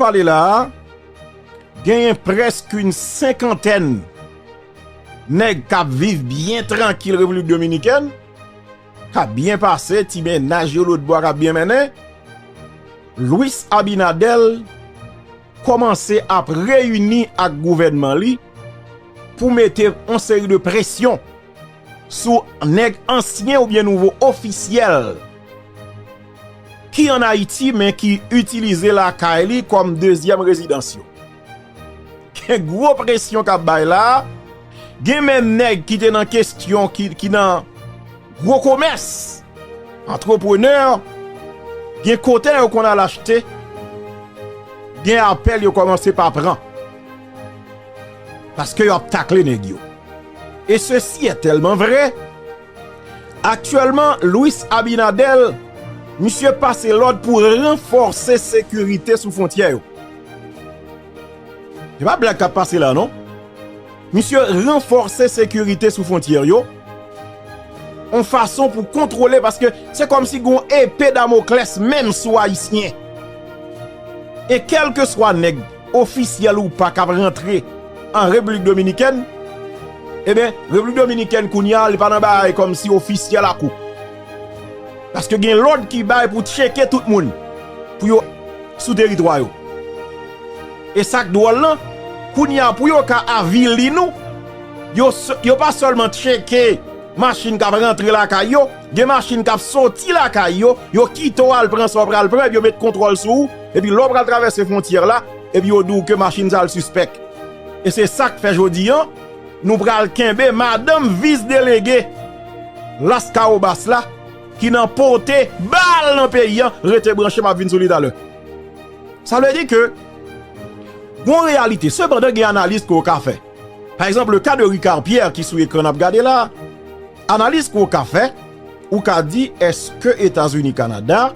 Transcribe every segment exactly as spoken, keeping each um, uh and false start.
pale la a, genyen prèske yon senkantèn nèg k ap viv byen trankil Repiblik Dominikèn, k ap byen pase, ti mennaj yo lòt bò a k ap byen mennen. Luis Abinader kòmanse ap reyini ak gouvènman li pou mete yon seri de presyon sou nèg ansyen oubyen nouvo ofisyèl ki ann Ayiti, men ki itilize lakay li kòm dezyèm rezidans yo. Gen gwo presyon k ap bay la. Gen menm nèg ki te nan kesyon, ki, ki nan gwo komès, antreprenè, gen kote yo konn al achte, gen apèl yo kòmanse pa pran. Paske yo ap takle nèg yo. E sesi è tèlman vre, aktyèlman, Luis Abinader, misye pase lòd pou ranfòse sekirite sou fwontyè yo. Se pa blag k ap pase la, non. Misye ranfòse sekirite sou fwontyè yo, yon fason pou kontwole, paske se kòmsi gen yon epe Damoklès menm sou Ayisyen. E kèlkeswa nèg, ofisyèl ou pa, k ap rantre an Repiblik Dominikèn, ebyen, Repiblik Dominikèn kounye a, li pa nan bagay kòmsi ofisyèl ak ou. Paske gen lòd ki bay pou tcheke tout moun, pou yo sou teritwa yo. E sa k dwòl lan, kounye a, pou yo ka avili nou, yo, s- yo pa sèlman tcheke machin k ap rantre lakay yo, gen machin k ap soti lakay yo, yo kite w al pran sa w pral pran, epi yo met kontwòl sou ou, epi lè w pral travèse fwontyè la, epi yo di w ke machin sa l sispèk. E se sa k fè jodi a, nou pral kenbe madanm vis delege Laskawobas la, ki nan pote bal nan peyi a, rete branche, m ap vin sou li talè. Sa vle di ke, gon reyalite, sepandan gen analiz ke w ka fè. Pa egzanp, le ka de Ricard Pierre ki sou ekran n ap gade la, analiz ke w ka fè, ou ka di, èske Etazini, Kanada,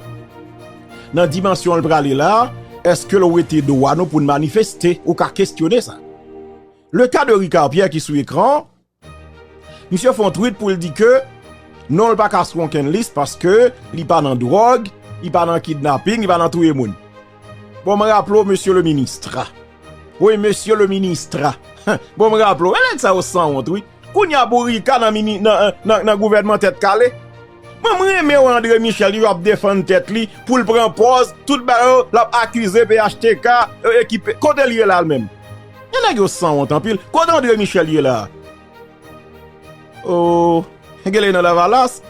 nan dimansyon l prale la, èske l wete dwa nou pou n manifeste? Ou ka kesyone sa. Le ka de Ricard Pierre ki sou ekran, misye fè yon tweet pou l di ke non, l pa ka sou okenn lis paske li pa nan dwòg, li pa nan kidnaping, li pa nan touye moun. Bon, m raple w, mesye le ministre. Wi, mesye le ministre. Bon, m raple w, e nèg sa yo sanwont, wi. Kounye a pou Ricard nan, mini, nan, nan, nan gouvènman tèt kale. Mwen, m renmen wè André Michel, li ap defann tèt li, pou l pran pòz, tout bagay yo, l ap akize P H T K, e, ekipe. Kote l ye la, l menm? E nèg yo sanwont anpil. Kote André Michel ye la? Oh, gen lè nan Lavalas,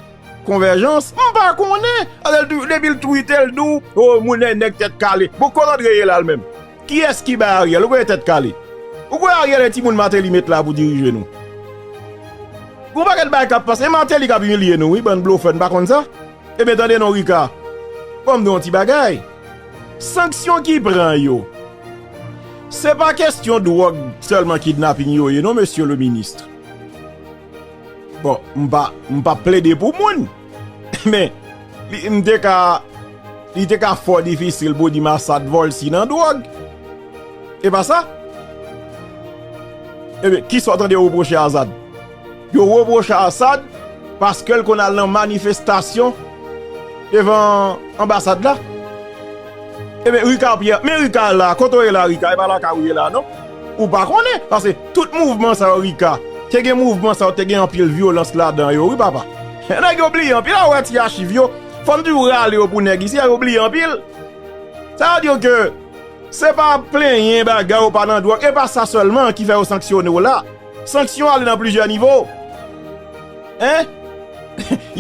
Konvèjans, m pa konnen. André, depi l twite, l di w, oh, moun nèg, nèg tèt kale. Bon, kote André ye la, l menm? Kiyès ki bay Ariel? Ou kwè tèt kale? Ou kwè Ariel e timoun Martelly met la pou dirije nou? Gon pakèt bagay k ap pase. E Martelly k ap imilye nou, wi, bann blofè, n pa konn sa? Ebyen, tande non, Ricard. Ban m di w yon ti bagay. Sanksyon ki pran yo, se pa kesyon dwòg sèlman, kidnaping yo ye, non, mesye le ministre. Bon, m pa, m p ap plede pou moun. Men, li, m te ka, li te ka fò difisil pou di Massad Volcy nan dwòg. E pa sa? Ebyen, kisa w tande yo repwoche Assad? Yo repwoche Assad paske l konn al nan manifestasyon devan anbasad la. Ebyen, Ricard Pierre, men Ricard la, kote w ye la, Ricard? E pa lakay ou ye la, non? Ou pa konnen, paske tout mouvman sa yo, Ricard, te gen mouvman sa yo, te gen anpil vyolans ladan yo, wi, papa. Nèg yo bliye anpil, a wè ti achiv yo. Fò m toujou rale yo pou nèg isi a, yo bliye anpil. Sa vle di ke se pa plenyen bagay ou pa nan dwòg, e pa sa sèlman ki fè yo sanksyone w la. Sanksyon ale nan plizyè nivo. Hein?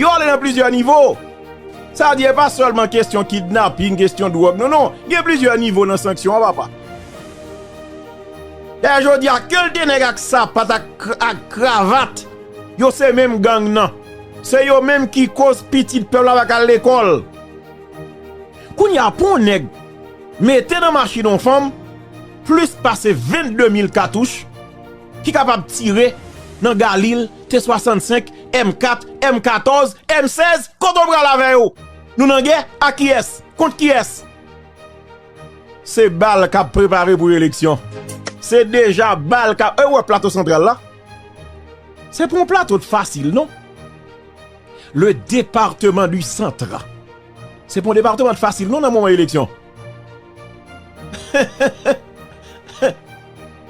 Yo ale nan plizyè nivo. Sa vle di, e pa sèlman kesyon kidnaping, kesyon dwòg. Non, non. Gen plizyè nivo nan sanksyon an, papa. Dayè, jodi a, ke l te nèg ak sapat, ak, ak kravat, yo se menm gang nan. Se yo menm ki koz pitit pèp la pa ka al lekòl. Kounye a, pou yon nèg mete nan machin yon fanm plis pase vennde mil katouch ki kapab tire nan Galil, T swasannsenk, M kat, M katòz, M sèz, kote w pral avè yo? Nou nan gè? Ak kiyès? Kont kiyès? Se bal k ap prepare pou eleksyon. Se deja bal k ap, e w wè Plato Santral la? Se pa yon plato t fasil, non. Le département du Centre. Se pa yon depatman t fasil, non, nan moman eleksyon.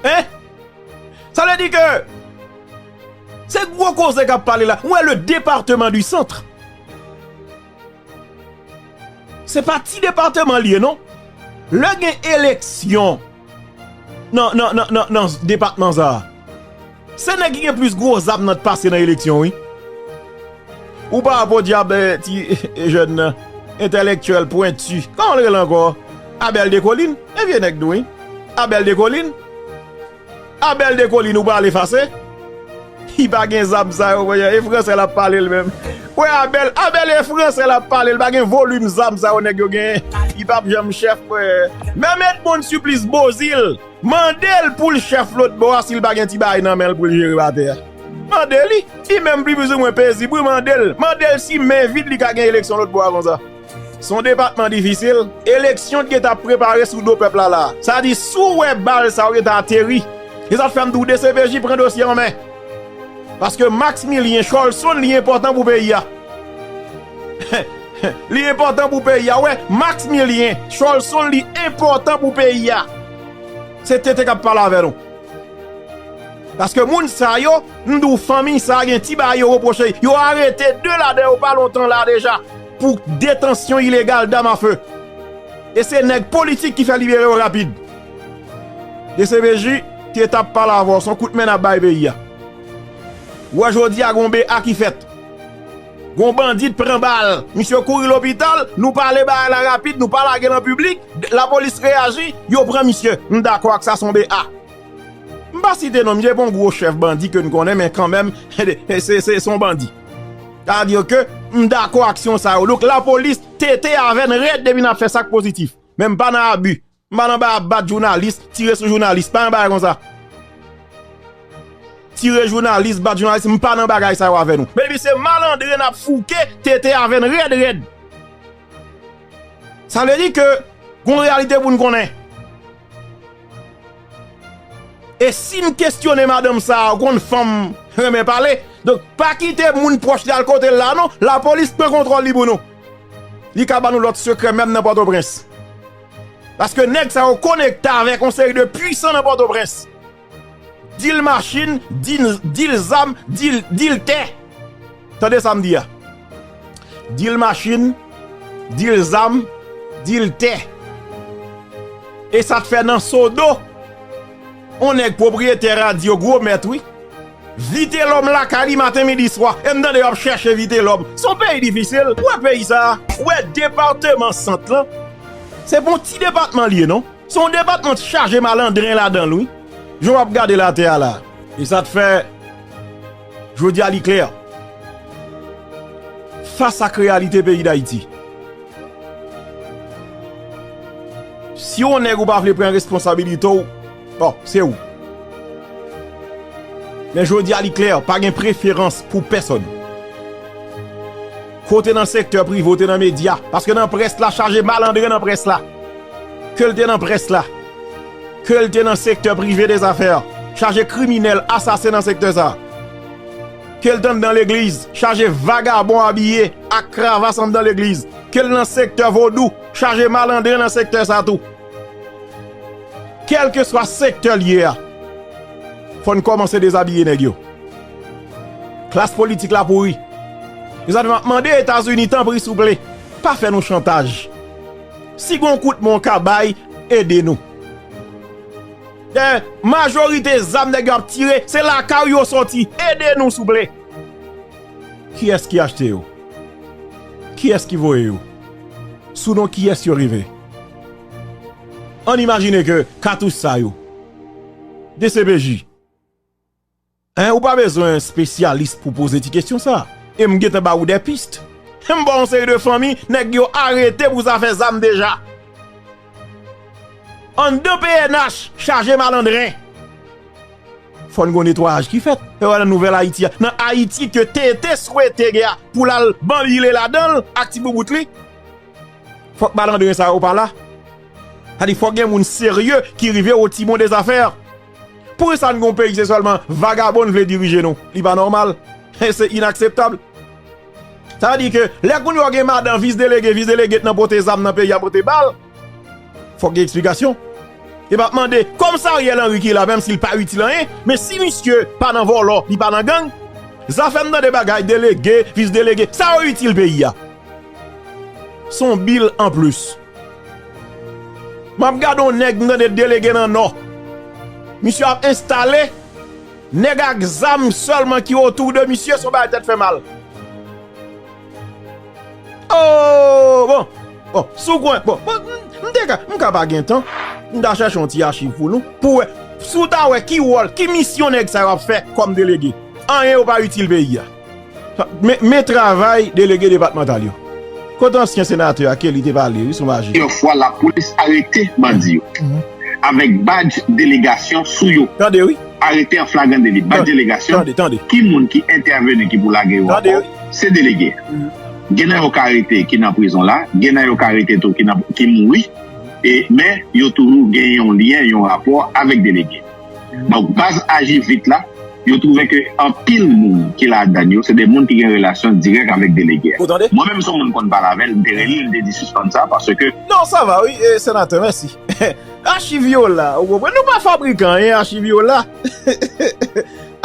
Hein? Sa vle di ke se gwo koze k ap pale la. Ou wè, le département du centre, se pa ti depatman li ye, non. Lè gen eleksyon nan, nan, nan, nan, nan depatman sa a, se nèg ki gen plis gwo zam nan t pase nan eleksyon, wi. Ou pa wè podyab, eh, ti, eh, jèn nan, entèlektyèl pwenti. Kòman l rele ankò? Abel Descollines. E vye nèg nou, wi. Abel Descollines. Abel Descollines, ou pral efase? Li pa gen zam sa yo, monchè. E fransè l ap pale l menm. Wè, Abel, Abel e fransè l ap pale l. Pa gen volim zam sa yo nèg yo genyen. Li p ap janm chèf, frè. Menm Edmonde Supplice Beauzile, mande l pou l chèf lòt bò a si l pa gen ti bagay nan men l pou l jere atè a. Mande li. Li menm pli plizoumwen pezib, wi, mande l. Mande l si men vid li ka gen eleksyon lòt bò a konsa. Se yon depatman difisil. Eleksyon t gentan ap prepare sou do pèp la la. Sa di, si w wè bal sa yo gentan ateri, e sa fè m di w D C P J pran dosye an men. Paske Maxmilien Cholson li enpòtan pou peyi a. Li enpòtan pou peyi a. Wè, Maxmilien Cholson li enpòtan pou peyi a. Se T T k ap pale avè nou. Paske moun sa yo, m di w, fanmi sa gen ti bagay yo repwoche. Yo arete de ladan yo pa lontan la deja pou detansyon ilegal dam a fe. E se nèg politik ki fè libere yo rapid. D C P J, T T ap pale avè w, se yon kout men n ap bay peyi a. Ou wè jodi a gon B A ki fèt. Gon bandi t pran bal. Misye kouri lopital, nou pale bagay la rapid, nou pa lage l an piblik, lapolis reyaji, yo pran misye. M dakò ak sa, se yon B A. M pa site non, misye pa yon gwo chèf bandi ke n konnen, men kanmenm, se, se, se yon bandi. Sa vle di ke m dakò aksyon sa yo. Donk, lapolis tete avè n rèd depi n ap fè sa k pozitif. Men m pa nan abi. M pa nan ba-, bat jounalis, tire sou jounalis. Pa nan bagay konsa. Tire jounalis, bat jounalis, m pa nan bagay sa yo avè nou. Men depi se malandren n ap fouke, tete avè n rèd, rèd. Sa vle di ke gon reyalite pou n konnen. E si n kesyone madanm sa a, ou konn fanm renmen pale. Donk, pa kite moun pwòch li al kote l la, non. Lapolis pran kontwòl li pou nou. Li ka ban nou lòt sekrè, menm nan Pòtoprens. Paske nèg sa yo konekte avèk yon seri de pwisan nan Pòtoprens. Dil machin, dil, dil zam, dil, dil tè. Tande sa m di a. Dil machin, dil zam, dil tè. E sa t fè nan Sodo, on nèg pwopriyetè radyo gwo mèt, wi. Vitelòm lakay li maten, midi, swa. E m tande y ap chèche Vitelòm. Se yon peyi difisil. Ou wè peyi sa a? Ou wè depatman Sant lan? Se pa yon ti depatman li ye, non. Se yon depatman ki chaje malandren ladan l, wi. Jan w ap gade latè a la. E sa t fè, jodi a, li klè. Fas ak reyalite peyi Dayiti, si yon nèg ou pa vle pran responsabilite w, bon, se ou. Men jodi a, li klè, pa gen preferans pou pèsòn. Ke w te nan sektè prive, w te nan medya, paske nan près la, chaje malandren nan près la. Ke l te nan près la, ke l te nan sektè prive dèzafè, chaje kriminèl, asasen nan sektè sa. Ke l t anndan legliz, chaje vagabon abiye ak kravas anndan legliz. Ke l nan sektè vodou, chaje malandren nan sektè sa tou. Kèlkeswa sektè l ye a, fò n kòmanse dezabiye nèg yo. Klas politik la pouri. E sa fè m ap mande Etazini, tanpri, souple, pa fè nou chantaj. Si gon kout men w ka bay, ede nou. Dayè, majorite zam nèg yo ap tire, se lakay ou yo soti. Ede nou, souple. Kiyès ki achte yo? Kiyès ki voye yo? Sou non kiyès yo rive? Ann imajine ke katouch sa yo, D C P J, en, ou pa bezwen espesyalis pou poze ti kesyon sa. E m gentan ba ou de pist. M ba w yon seri de fanmi, nèg yo arete pou zafè zam deja. Anndan P N H, chaje malandren. Fò n gon netwayaj ki fèt. E wè nan nouvèl Ayiti a, nan Ayiti ke T T swete gen a, pou l al banbile ladan l ak ti boubout li. Fòk malandren sa yo pa la. Sa di fòk gen moun serye ki rive o timon dèzafè. Poukisa n gon peyi se sèlman vagabon n vle dirije nou? Li pa nòmal. Se inakseptab. Sa vle di ke lè kounye a w gen madan vis delege, vis delege t nan pote zam nan peyi a, pote bal, fòk gen eksplikasyon. E m ap mande, kòm sa Ariel Henry ki la, menm si l pa itil anyen, men si misye pa nan vòlò, li pa nan gang, zafè m tande bagay delege, vis delege, sa yo itil peyi a? S on bil anplis. M ap gade yon nèg m tande delege nan Nò. Misye ap enstale nèg ak zam sèlman ki otou de misye, s on bagay tèt fè mal. Oh, bon. Bon, sou kwen, bon, bon, m, m te ka, m ka pa gen tan. M ta chèche yon ti achiv pou nou, pou wè, si w ta wè ki wòl, ki misyon nèg sa yo ap fè kòm delege. Anyen yo pa itil peyi a. Men, men travay delege depatmantal yo. Kote ansyen senatè a, Kelly te pale, wi, sou maji. Plizyè fwa, lapolis arete bandi yo. Avèk badj delegasyon sou yo. Tande, wi. Arete an flagran deli. Badj delegasyon. Tande, tande. Ki moun ki entèveni ki pou lage yo ankò? Se delege. Gen nan yo ka rete ki nan prizon la, gen nan yo ka rete tou ki nan, ki mouri. E, men, yo toujou gen yon lyen, yon rapò avèk delege. Donk, baz Aji Vit la, yo twouve ke anpil moun ki ladan yo, se de moun ki gen relasyon dirèk avèk delege a. Mwen menm, se yon moun konn pale avè l, m te rele l, m te di sispann sa, paske... Non, sa va, wi, e, senatè, mèsi. Achiv yo la, ou konprann? Nou pa fabrike anyen, achiv yo la.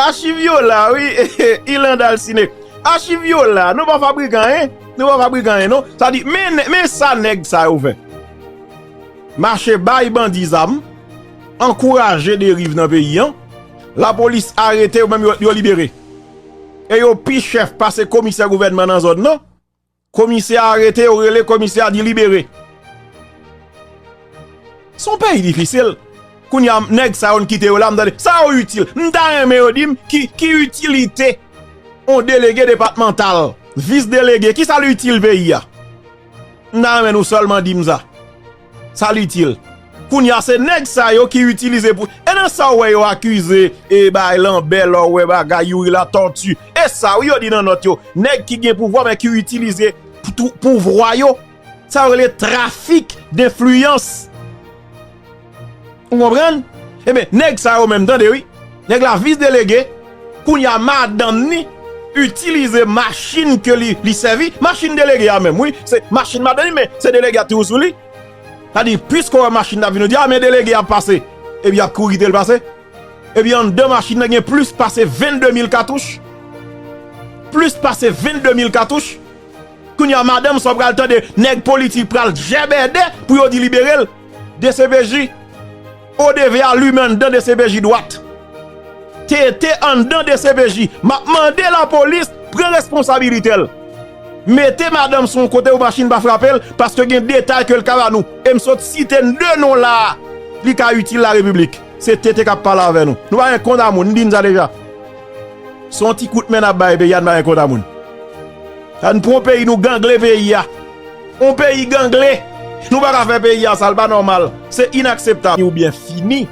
Achiv yo la, wi, Ilandal Sine. Achiv yo la, nou pa fabrike anyen, nou pa fabrike anyen, non. Sa di, men, men sa nèg sa yo fè. Mache bay bandi zam, ankouraje deriv nan peyi an, lapolis arete yo, menm yo, yo libere. E yo pi chèf pase komisè gouvènman nan zòn nan. Komisè a arete yo, rele komisè a, di libere. S on peyi difisil. Kounye a, nèg sa yo n kite yo la, m tande, sa yo itil? M ta renmen yo di m ki, ki itilite yon delege depatmantal, vis delege, ki sa l itil peyi a? M ta renmen nou sèlman di m sa. Sa l itil? Kounye a, se nèg sa yo ki itilize pou, e nan sa w wè yo akize, e bay Lanbè, lè w wè bagay Youri Latortue. E sa, wi, yo di nan nòt yo. Nèg ki gen pouvwa, men ki itilize pou tou, pouvwa yo. Sa yo rele trafik denfliyans. Ou konprann? Ebyen, nèg sa yo menm, tande, wi. Nèg la vis delege, kounye a madanm ni itilize machin ke li, li sèvi, machin delege a menm, wi. Se machin madanm ni, men se delege a toujou sou li. Sa di, piske w wè machin nan vin, ou di, a, men delege a ap pase. Epi y ap kouri kite l pase. Epi anndan machin nan gen plis pase vennde mil katouch. Plis pase vennde mil katouch. Kounye a, madanm sa w pral tande nèg politik pral jèbèdè pou yo di libere l. D C P J, O D V alimen anndan D C P J dwat. T T anndan D C P J. M ap mande lapolis pran responsabilite l. Mete madanm sou yon kote pou machin pa frape l, paske gen detay ke l ka ba nou. E m sot site de non la a. Li ka itil larepiblik. Se T T k ap pale avè nou. Nou pa gen kont a moun, m di n sa deja. Se yon ti kout men n ap bay peyi a, n pa gen kont a moun. Ann pran peyi nou, gangle peyi a. On peyi gangle. Nou pa ka fè peyi a sa, l pa nòmal. Se inakseptab. Oubyen fini.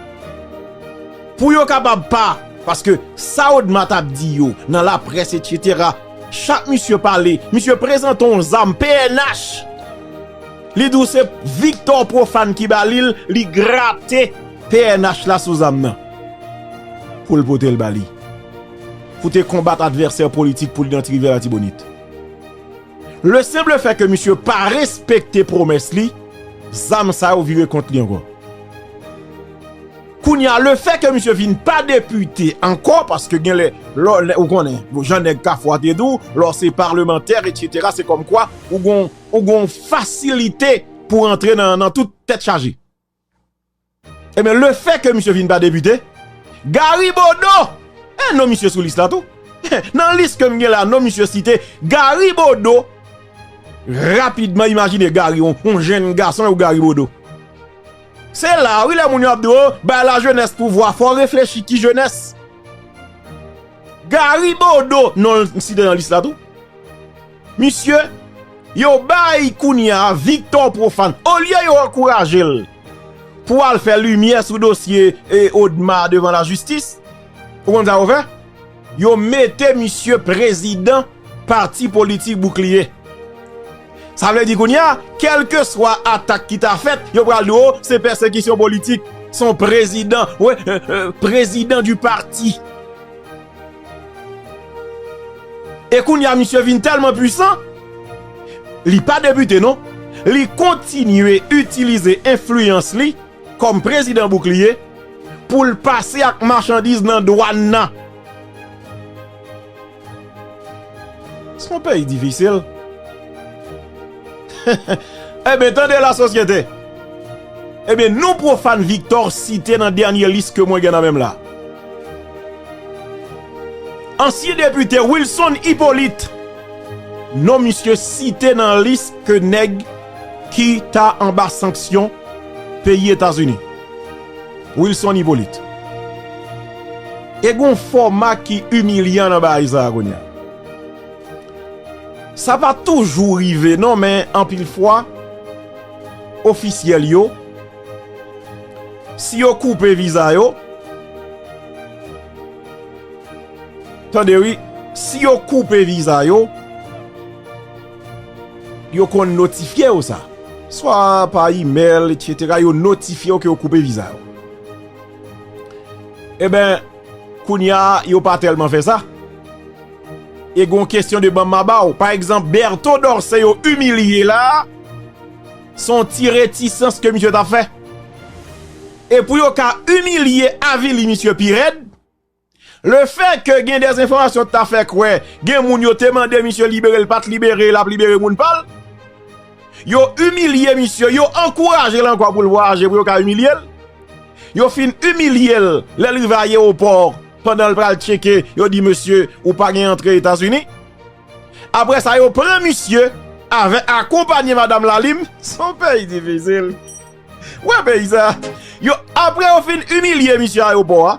Pou yo kapab pa, paske sa Odma t ap di yo nan laprès, etsetera, chak misye pale, misye prezante yon zam P N H. Li di w se Victor Prophane ki ba li l, li grate P N H la sou zam nan. Pou l pote l ba li. Pou te konbat advèsè politik pou li nan ti rivyè Latibonit. Le simple fait ke misye pa respekte pwomès li, zam sa yo vire kont li ankò. Kounye a, le fait ke misye vin pa depite ankò, paske gen lè, lè, lè, ou konnen, jan nèg Kafou a te di w, lè w se palemantè, etsetera, se kòmkwa ou gon, ou gon fasilite pou rantre nan, nan tout tèt chaje. Ebyen, le fait ke misye vin pa depite, Gary Bodeau, e non misye sou lis la tou. Nan lis ke m gen la, non misye site, Gary Bodeau, rapidman, imajine Gary, yon, yon jenn gason, ou Gary Bodeau. Se la, wi, lè moun yo ap di, o, bay lajenès pouvwa, fò w reflechi ki jenès. Gary Bodeau, non l site nan lis la tou. Misye, yo bay kounye a Victor Prophane. Olye yo ankouraje l pou al fè limyè sou dosye, e, Odma devan lajistis, ou konn sa yo fè? Yo mete misye prezidan pati politik Boukliye. Sa vle di kounye a, kèlkeswa atak ki ta fèt, yo pral di, o, se pèsekisyon politik. Se yon prezidan, wi, e, e, président du parti. E kounye a, misye vin tèlman pwisan, li pa depite non, li kontinye itilize enfliyans li kòm prezidan boukliye pou l pase ak machandiz nan dwàn nan. Se yon peyi difisil. Ebyen, tande la, sosyete. Ebyen, non Profane Victor site nan dènye lis ke mwen gen nan men m la. Ansyen depite Wilson Hyppolite, non misye site nan lis ke nèg ki ta anba sanksyon peyi Etazini. Wilson Hyppolite. E gon fòma ki imilyan nan bagay sa a kounye a. Sa pa toujou rive non, men anpil fwa, ofisyèl yo, si yo koupe viza yo, tande wi, si yo koupe viza yo, yo konn notifye w sa. Swa pa imèl, etsetera, yo notifye w ke yo koupe viza yo. Eben, kounye a, yo pa tèlman fè sa. E gon kesyon de ban m ma ba w. Pa egzanp, Berto Dorcé yo imilye la, se yon ti retisans ke misye t ap fè. E pou yo ka imilye, avili misye pi rèd, lefètke gen dèzenfòmasyon ta fè kwè gen moun yo te mande misye libere, l pa t libere, l ap libere moun pa l. Yo imilye misye, yo ankouraje l ankò pou l vwayaje pou yo ka imilye l. Yo fin imilye l lè l rive ayewopò, pandan l pral tcheke, yo di, "Mesye, ou pa gen antre Etazini." Apre sa, yo pran misye avè akonpanye madanm Lalim. Se yon peyi difisil. Wè peyi sa. Yo, apre yo fin imilye misye ayewopò a,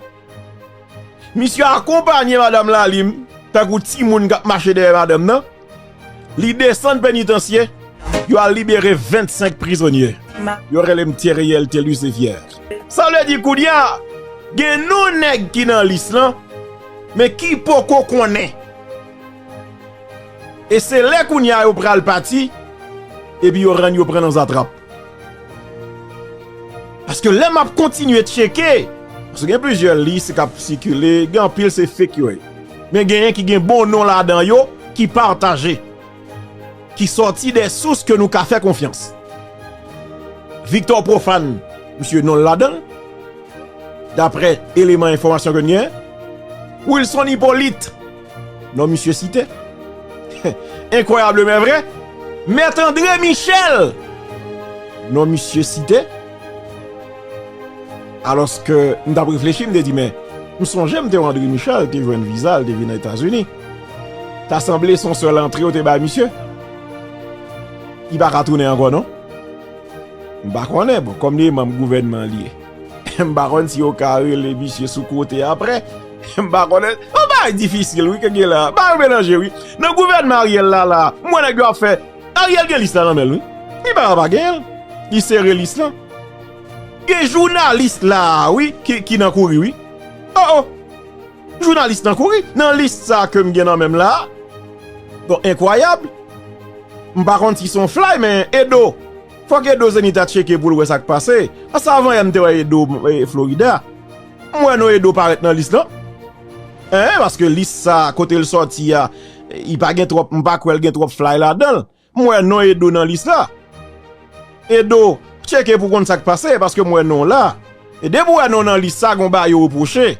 misye akonpanye madanm Lalim, tankou timoun k ap mache dèyè madanm nan. Li desann penitansye, yo al libere vennsenk prizonye. Yo rele m Theriel Thelus Evier. Sa vle di kounye a, gen non nèg ki nan lis lan, men ki poko konnen. E se lè kounye a yo pral pati, epi yo rann yo pran nan zatrap. Paske lè m ap kontinye tcheke, paske gen plizyè lis k ap sikile, gen anpil se fake yo ye. Men genyen ki gen bon non ladan yo, ki pataje, ki sòti de sous ke nou ka fè konfyans. Victor Profane, misye non l ladan l. Daprè eleman enfòmasyon ke n gen, Wilson Hyppolite, non misye site. Incroyable, mais vrai, Mèt André Michel, non misye site. Alòske m t ap reflechi, m te di, men, m sonje m te wè André Michel te jwenn viza, l te vin Etazini. Ta sanble se yon sèl antre yo te bay misye. Li pa ka tounen ankò, non? M pa konnen, bon, kòm li manm gouvènman li ye. M pa konn si yo ka rele misye sou kote apre. M pa konnen. Yon bagay difisil, wi, ke gen la. Bagay yo melanje, wi. Nan gouvènman Ariel la, la, m wè nèg yo ap fè. Ariel gen lis la nan men l, wi. Li pa ka pa genyen l. Li sere lis lan. Gen jounalis la, wi, ki, ki nan kouri, wi. Oh, oh. Jounalis nan kouri. Nan lis sa ke m gen nan men m la. Bon, enkwayab. M pa konn si se yon fly, men Edo. Fòk Edo Zenith a tcheke pou l wè sa k pase. Paske avan yè m te wè Edo, e, Florida. M wè non Edo parèt nan lis lan. Hein, paske lis sa, kote l sòti a, li pa gen twòp, m pa kwè l gen twòp fly ladan l. M wè non Edo nan lis la. Edo, tcheke pou konn sa k pase, paske m wè non w la. E depi w wè non w nan lis sa, gon bagay yo repwoche.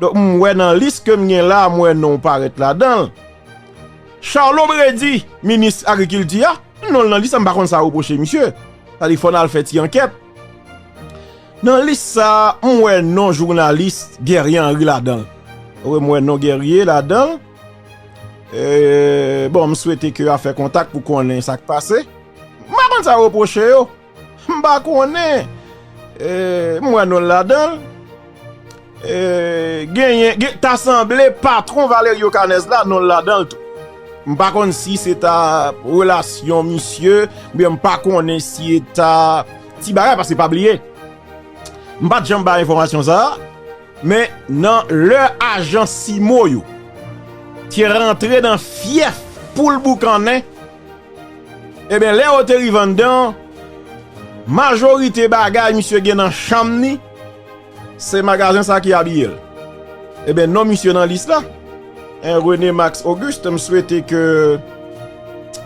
Donk, m wè nan lis ke m gen la, m wè non w parèt ladan l. Charlot Brady, minis agrikilti a, non l nan lis sa, m pa konn sa repwoche misye. Sa di fò n al fè ti ankèt. Nan lis sa, m wè non jounalis Guerrier Henry ladan l. Wi, m wè non Guerrier ladan l. E, bon, m swete ke yo a fè kontak pou konnen sa k pase. M pa konn sa yo repwoche yo. M pa konnen. E, m wè non l ladan l. E, genyen, gen, ta sanble patwon Valerio Canez la, non l ladan l tou. M pa konn si se ta relasyon misye, oubyen m pa konnen si e ta ti bagay, paske pa bliye. M pa t janm bay enfòmasyon sa a, men nan lè ajan Simo yo te rantre nan fyèf Poul Boukannen, ebyen, lè yo te rive anndan, majorite bagay misye gen nan chanm ni, se magazen sa ki abiye l. Ebyen, non misye nan lis la. En René Max Auguste, m swete ke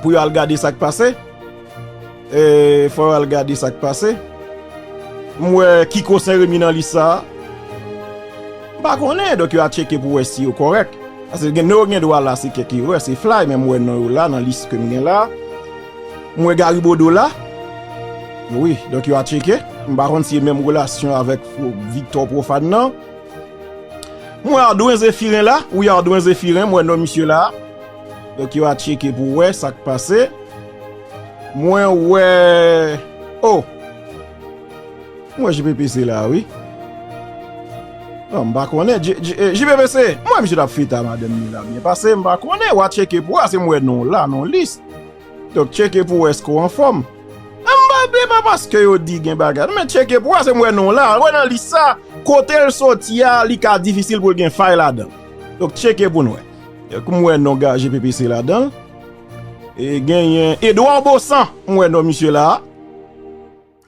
pou yo al gade sa k pase. E, fò yo al gade sa k pase. M wè Kiko Sen Remi nan lis sa a. M pa konnen, donk yo a tcheke pou wè si yo kòrèk. Paske gen, yo gen dwa la, se kèk erè, se flay, men m wè non yo la nan lis ke m gen la. M wè Gary Bodeau la. Wi, donk yo a tcheke. M pa konn si e menm relasyon avèk Victor Prophane nan. M wè Ardouin Zéphirin la. Wi, Ardouin Zéphirin, m wè non misye la. Donk yo a tcheke pou wè sa k pase. Mwen wè. Oh! M wè J P P C la, wi. Non, m pa konnen. J-, J-, eh, J P P C, m wè misye t ap fete a madanm li la byen pase, m pa konnen. W a tcheke pou wè, se m wè non la, non lis. Donk, tcheke pou wè èske w anfòm. M pa, se pa paske yo di gen bagay, non, men tcheke pou wè, se m wè non la. Wè nan lis sa, kote l soti a, li ka difisil pou l gen fay ladan l. Donk, tcheke pou n wè. Donk, m wè non J P P C ladan l. E genyen Edouard Baussan, m wè non misye la.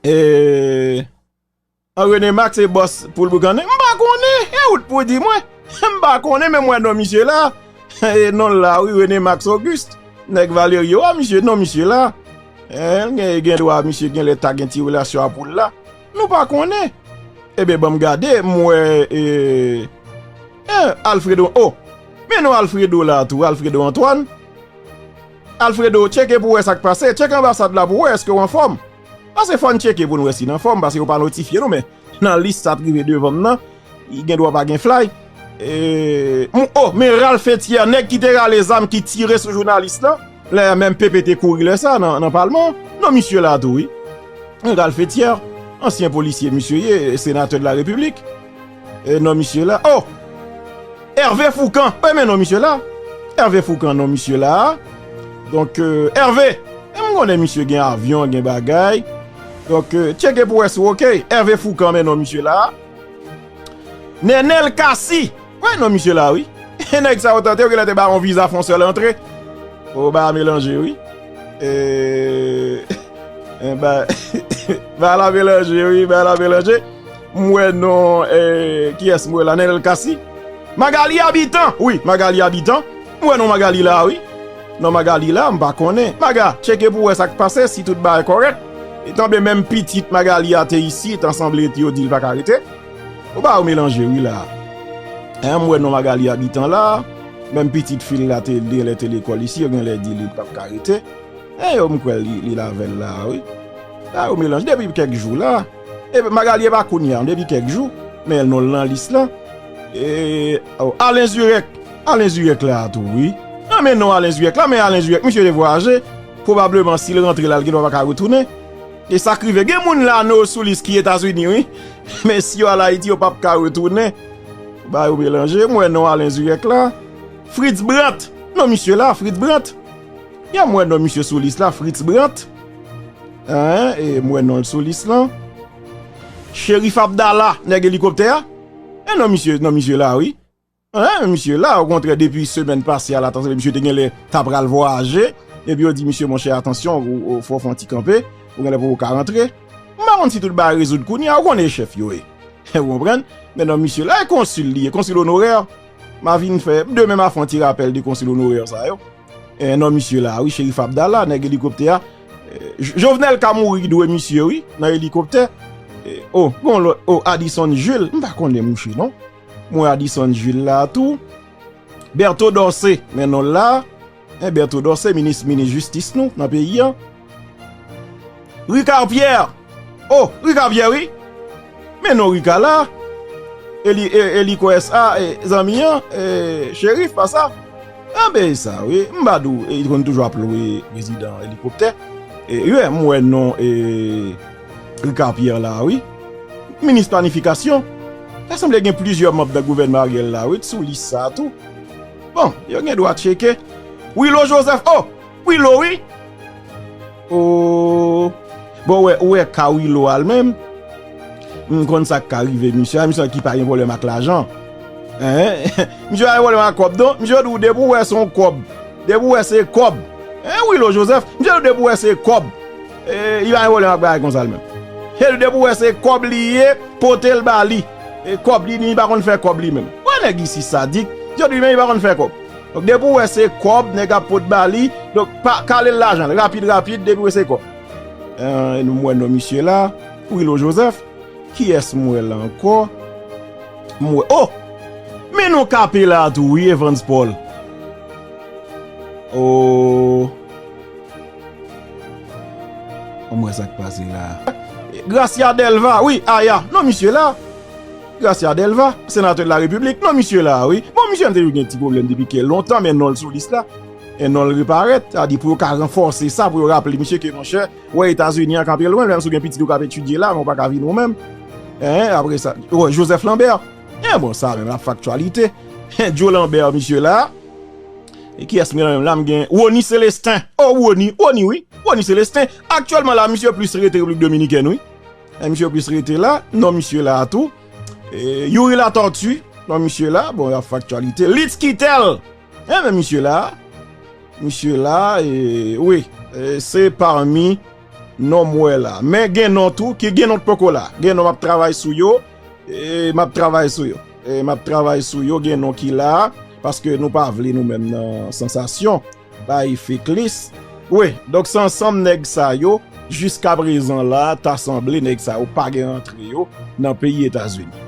E An René Max se bòs pou l boukannen? M pa konnen. E ou t pou di mwen? M pa konnen, men m wè non misye la. E non l la, wi, René Max Auguste. Nèg Valerio a, misye, non misye la. E, l gen, gen dwa, misye gen lè ta gen ti relasyon ak poul la. Nou pa konnen. Ebyen, ban m gade, m wè, e, e, Alfredo, oh, men non Alfredo la tou, Alfredo Antoine. Alfredo, tcheke pou wè sa k pase. Tcheke anbasad la pou wè èske w anfòm. Paske fò n tcheke pou n wè si n anfòm, paske yo pa notifye nou, men nan lis sa t rive devan m nan, li gen dwa pa gen flay. E, m, oh, men Ralph Etier, nèg ki te rale zam, ki tire sou jounalis lan, lè menm P P te kouri lè sa nan, nan palman, non misye la tou, wi. Ralph Etier, ansyen polisye misye ye, senatè de la repiblik. E non misye la. Oh! Hervé Foucan. Wi, men non misye la. Hervé Foucan, non misye la. Donk, euh, Hervé, e m konnen misye gen avyon, gen bagay. Donk, euh, tcheke pou wè si w oke. Hervé Foucan, men non misye la. Nenel Cassy. Wi, non misye la, wi. Nèg sa yo tante, yo genlè te ba yon viza fè yon sèl antre. O, ba melanje, wi. E, e, ba, ba la melanje, wi, ba la melanje. M wè non, e, kiyès m wè la, Nenel Cassy. Magali Habitant, wi, Magali Habitant. M wè non Magali la, wi. Non Magali la, m pa konnen. Maga, tcheke pou wè sa k pase, si tout bagay kòrèk. E tanben menm pitit Magali a te isit, an sanble yo di l pa ka rete. Ou ba yo melanje, wi, la. En, m wè non Magali Habitant la. Menm pitit fi l la te, genlè te lekòl isi, yo genlè di li p ap ka rete. E yo, m kwè li, li lavel la, wi. La, yo melanje depi kèk jou la. E Magali e pa kounye a, depi kèk jou. Men non l nan lis lan. E, oh, Alain Zurek. Alain Zurek la tou, wi. Nan men non Alain Zurek la, men Alain Zurek, misye te vwayaje. Pwobableman, si l rantre la, l gen dwa pa ka retounen. E sa k rive, gen moun la, non yo sou lis ki Etazini, wi. Men si yo al Ayiti, yo p ap ka retounen. Ba yo melanje, m wè non Alain Zurek la. Fritz Brandt. Non misye la, Fritz Brandt. Ya, m wè non misye sou lis la, Fritz Brandt. Hein, e m wè non l sou lis lan. Cherif Abdallah, nèg elikoptè a. E non misye, non misye la, wi. Hein, misye la, okontrè, depi semèn pase a, la, ta sanble misye te genlè ta pral vwayaje. Epi yo di, misye, monchè, atansyon, ou, ou, fò w fè yon ti kanpe. Ou genlè poko ka rantre. M pa konn si tout bagay rezoud kounye a, ou konnen chèf yo ye. Ou konprann? Men non misye la, e konsil li ye, konsil onorè. M a vin fè, demen m a fè yon ti rapèl de konsil onorè sa yo. E non misye la, wi, Cherif Abdallah, nèg elikoptè a. E, J-, Jovenel ka mouri dwe misye, wi, nan elikoptè. E, oh, gon lòt, oh, Addison Jules, m pa konnen mouche, non. M wè Addison Jules la tou. Berto Dorcé, men non l la. E, Berto Dorcé, minis, minis jistis nou, nan peyi a. Ricard Pierre. Oh, Ricard Pierre, wi. Men non Ricard la. Eli, e, Eli Kwès a, e, zanmi an, e, Cherif, pa sa. Anben, e sa, wi. M pa di w, e, li konn toujou ap lwe prezidan elikoptè. E, wi, m wè non, e, Ricard Pierre la, wi. Minis planifikasyon. Sa sanble gen plizyè manm nan gouvènman Ariel la, wi, sou lis sa a tou. Bon, yo gen dwa tcheke. Willo Joseph, oh! Willo, wi. Oh. Bon, ou wè, ou wè ka Willo a l menm. M konn sa k ka rive misye a, misye ki pa gen pwoblèm ak lajan. Hein? Misye pa gen pwoblèm ak kòb, non. Misye di w depi w wè se yon kòb. Depi w wè se kòb. Hein, Willo Joseph? Misye di w depi w wè se kòb. E, li pa gen pwoblèm ak bagay konsa l menm. E depi w wè se kòb li ye, pote l ba li. E kòb li, li pa konn fè kòb li menm. Wè nèg isi sadik, jodi menm li pa konn fè kòb. Donk depi w wè se kòb nèg ap pot ba li, donk pa kale l lajan l rapid rapid depi w wè se kòb. E, nou wè non misye la, Willo Joseph. Kiyès m wè la ankò? M wè, oh! Men non K P la tou, wi, Evans Paul. Oh! Ann wè sa k pase la. Gracia Delva, wi, Aya. Non, misye la. Gracia Delva, senatè de la Repiblik. Non, misye la, wi. Bon, misye m te gen ti pwoblèm depi kè lontan, men non l sou lis la. E non l reparèt. Sa di pou yo ka ranfòse sa, pou yo raple misye ke, monchè, wè, Etazini an kanpe lwen, menm si w gen pitit ou k ap etidye la, men w pa ka vin ou menm. Hein, apre sa, wè, Joseph Lambert. Eh, bon, sa menm, l ap fè aktyalite. Joe Lambert, misye la. E kiyès m gen nan menm la? M gen Rony Célestin. Oh, Rony, Rony, wi. Rony Célestin. Aktyèlman la, misye plis rete Repiblik Dominikèn, wi. E misye plis rete la. Non, misye la tou. E Youri Latortue. Non, misye la. Bon, y ap fè aktyalite. Litz Quitel. E men misye la. Misye la, e, wi. E se pami non m wè la. Men gen non tou, ki gen non k poko la. Gen non m ap travay sou yo. E, m ap travay sou yo. E, m ap travay sou yo, gen non ki la, paske nou pa vle nou menm nan sansasyon, bay fake list. Wi, donk se ansanm nèg sa yo, jiska prezan la, ta sanble nèg sa yo pa gen rantre yo nan peyi Etazini.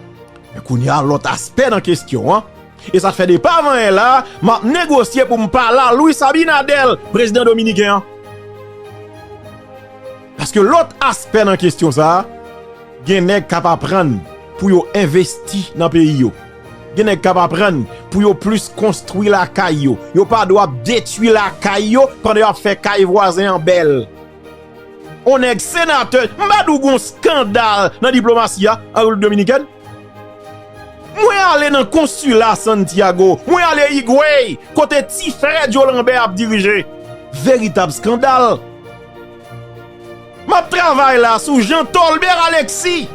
Men kounye a, lòt aspè nan kesyon an, e sa fè depi avan yè la, m ap negosye pou m pale a Luis Abinader, prezidan dominiken an. Paske lòt aspè nan kesyon sa a, gen nèg k ap aprann pou yo envesti nan peyi yo. Gen nèg k ap aprann pou yo plis konstwi lakay yo. Yo pa dwe ap detwi lakay yo pandan y ap fè kay vwazen an bèl. On nèg senatè, m pa di w gon skandal nan diplomasi a, an Repiblik Dominikèn. Mwen ale nan konsila Santiago, mwen ale Higüey, kote ti frè Joe Lambert ap dirije. Veritab skandal. M ap travay la sou Jean Tolbert Alexis,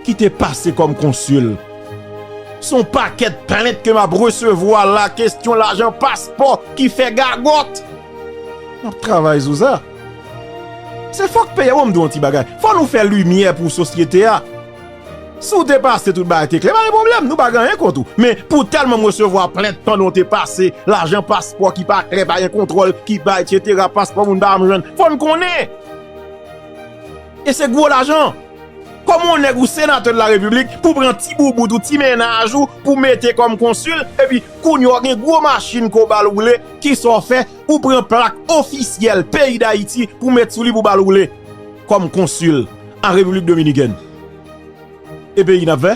ki te pase kòm konsil. Se yon pakèt plent ke m ap resevwa la, kesyon lajan paspò ki fè gagòt. M ap travay sou sa. Se fòk peyi a, bon, m di w yon ti bagay. Fò nou fè limyè pou sosyete a. Si w te pase tout bagay te klè, pa gen pwoblèm, nou pa gen anyen kont ou. Men pou tèlman m resevwa plent pandan w te pase, lajan paspò ki pa klè, pa gen kontwòl, ki bay, etsetera, paspò moun pa janm jwenn. Fò n konnen. E se gwo lajan. Kòman yon nèg ou senatè de la repiblik pou pran ti boubout ou ti mennaj ou pou mete kòm konsil, epi kounye a w gen gwo machin ke w ba l woule, kisa w fè? Ou pran plak ofisyèl peyi Dayiti pou met sou li pou ba l woule kòm konsil an Repiblik Dominikèn. E peyi n ap fè?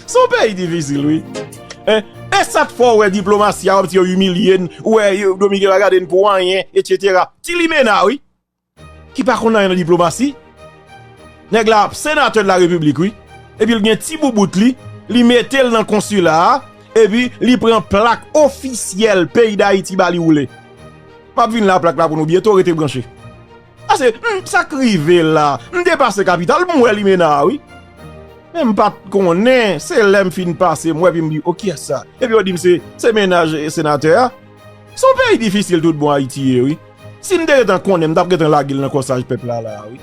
Se yon peyi difisil, wi. Hein? E sa k fè w wè diplomasi a, w ap di yo imilye n, ou wè yo, Dominiken pa gade n pou anyen, etsetera. Ti limena, wi. Ki pa konn anyen nan diplomasi. Nèg la, senatè de la repiblik, wi. Epi l gen ti boubout li, li mete l nan konsila a, epi li pran plak ofisyèl peyi Dayiti ba li woule. M ap vin la plak la pou nou byento, rete branche. Ase, hmm, sa k rive la? M te pase kapital, m wè limena a, wi. Men m pa t konnen, se lè m fin pase, m wè, epi m di, "O, kiyès sa?" Epi yo di m se, se mennaj, e, senatè a. Se yon peyi difisil tout bon Ayiti ye, wi. Si m te gentan konnen, m t ap gentan lage l nan kòsaj pèp la, la, wi.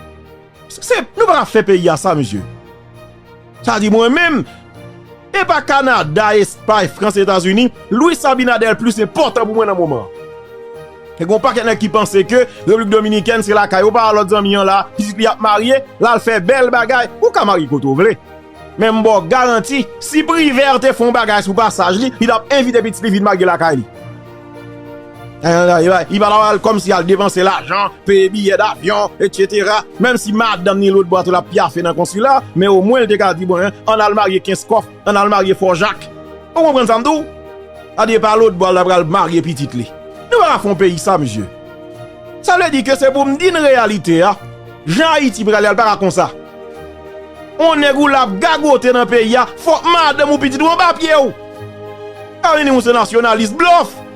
Se, se, nou pa ka fè peyi a sa, mesye. Sa di mwen menm, e pa Kanada, Espay, Frans, Etazini, Luis Abinader plis enpòtan pou mwen nan moman an. E gen yon pakèt nèg ki panse ke Repiblik Dominikèn se lakay yo, pa lòt zanmi an la, pitit li ap marye, l al fè bèl bagay, ou ka marye kote w vle. Men m ba w garanti, si Privert te fè yon bagay sou pasaj li, li t ap envite pitit li vin marye lakay li. Li pa t ap al kòmsi al depanse lajan, peye biyè davyon, etsetera. Menm si madanm ni lòt bò a tou l ap pyafe nan konsila, men omwen l te ka di, "Bon, ann al marye Kenskòf, ann al marye Fò Jak." Ou konprann sa m di w? Sa di e pa lòt bò a l ta pral marye pitit li. Nou pa ka fè yon peyi sa, mesye. Sa vle di ke se pou m di n reyalite a, jan Ayiti prale a, l pa ka konsa. On nèg ou la ap gagote nan peyi a, fòk madanm ou, pitit ou anba pye w. Pa vin di m ou se nasyonalis, blòf!